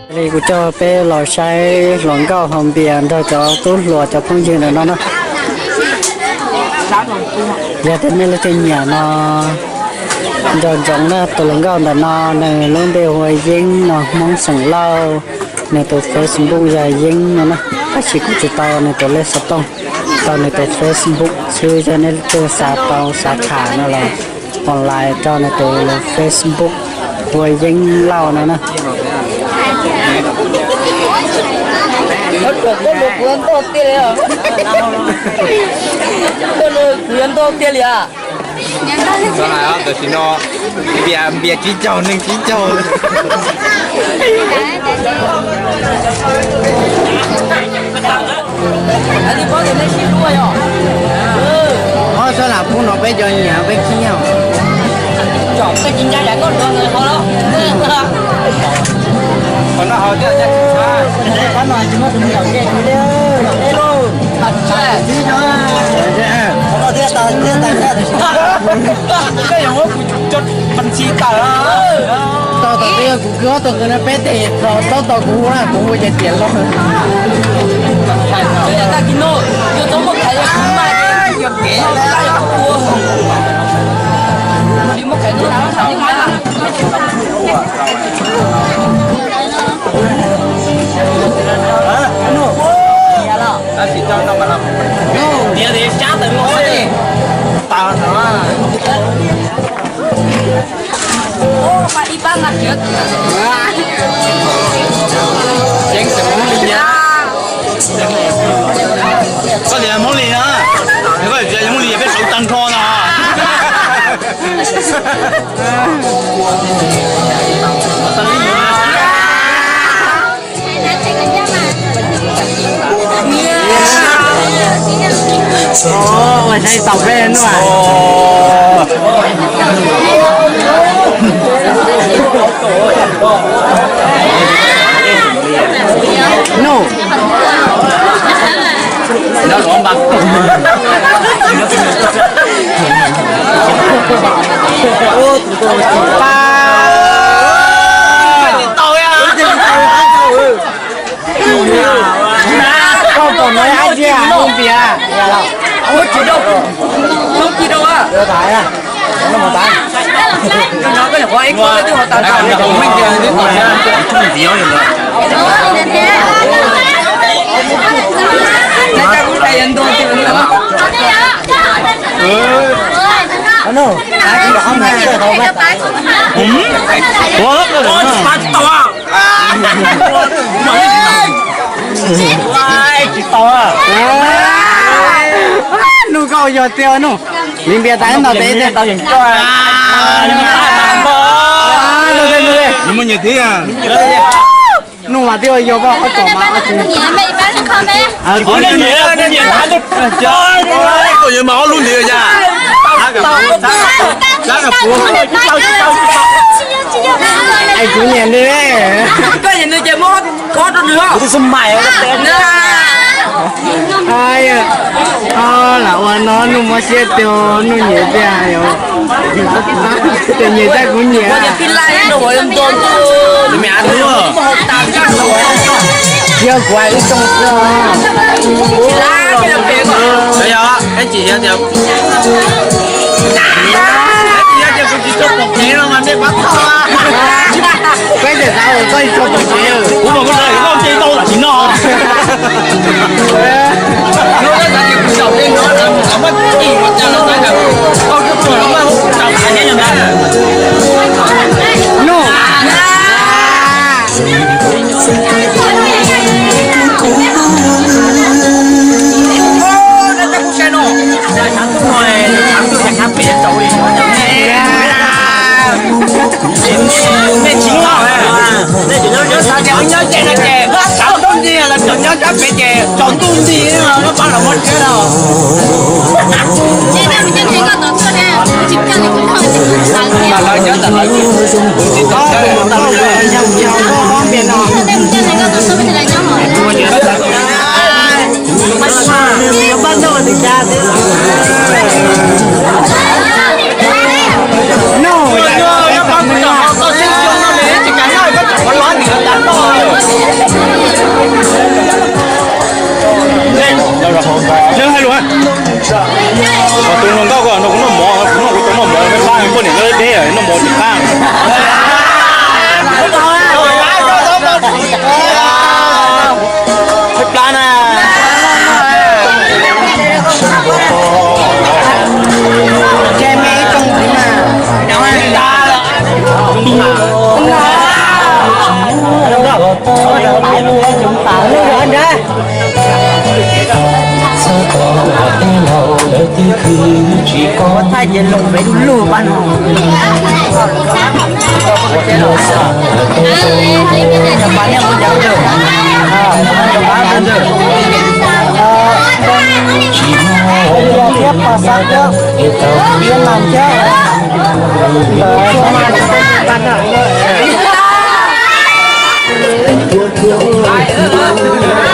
Li kuv coj peb los saib hluas nkauj haus npias nrog cov tub hluas cov phooj ywg ntawm no na. Yog tias nej leej twg nyiam no, nco ntsoov na, tus hluas nkauj ntawm no nws lub npe hu ua Yeeb no, Hmoob xeem Lauj, nws tus Facebook yog Yeeb no na. Tab sis kuv tsis tau nws tus lej xov tooj, tau nws tus Facebook xwb. Yog nej leej twg xav tau xav tham no los online rau nws tus Facebook hu ua Yeeb Lauj no na. Koj nug kuv yuav ntog tiag li os. Koj nug kuv yuav ntog tiag li as. Tam sim no npias, npias tsib caug neeg tsib caug. Ob sab lam pub no peb cov nyiam peb khib. Tau tom twg kuv kub ob tug qw no peb tes txob tau kuv ua kuv ua ces tias los. Koj tias Hmoob Lis na, koj tias Hmoob Lis peb saum tag nrho no. Ua saib tau peb nuj. Nuj. Koj pom no dab tsi? Hnub npias. Ua tsis rau, hnub tsis rau a. Ua tsis tau a. Tsis tau a. Nuj koj yog tiag nuj. Li npias tas ntau tes tau yeem koj. Nws muaj nyias thiab. Nuj mas twb yog poj qhov tsom mas. Koj yuav mas ob lub ntiav ya. Es kuv nyiam nws. Koj nyiam nws ces muab koj rau nws. Kuv twb xub mais. Lam ua no nuj mob siab tiag, nuj nyiam tiag. Ces nyiam thiab kuv nyiam. Yog kuv hais ib tsoom xwb. Yog, es tsis yog tias, es tsis yog tias kuv tsis tshua pom kev no mas nej pab txog. Peb tseem xav ua koj tsis tshua pom kev. Kuv mas kuv xav koj nce tau tam sim no. Nuj. Nej tsis nyob, nej tseem nyob xav tias nyob ze no ces tsaus ntuj nti los tseem nyob sab pem ces tsaus ntuj nti no pab los muab tsiab los. Mas lawv nyob ntawm lawv tsis tau. Ua thaij ces loo pem lug lug pab no. Thiab Paj Xab thiab Vietnam thiab ntawd.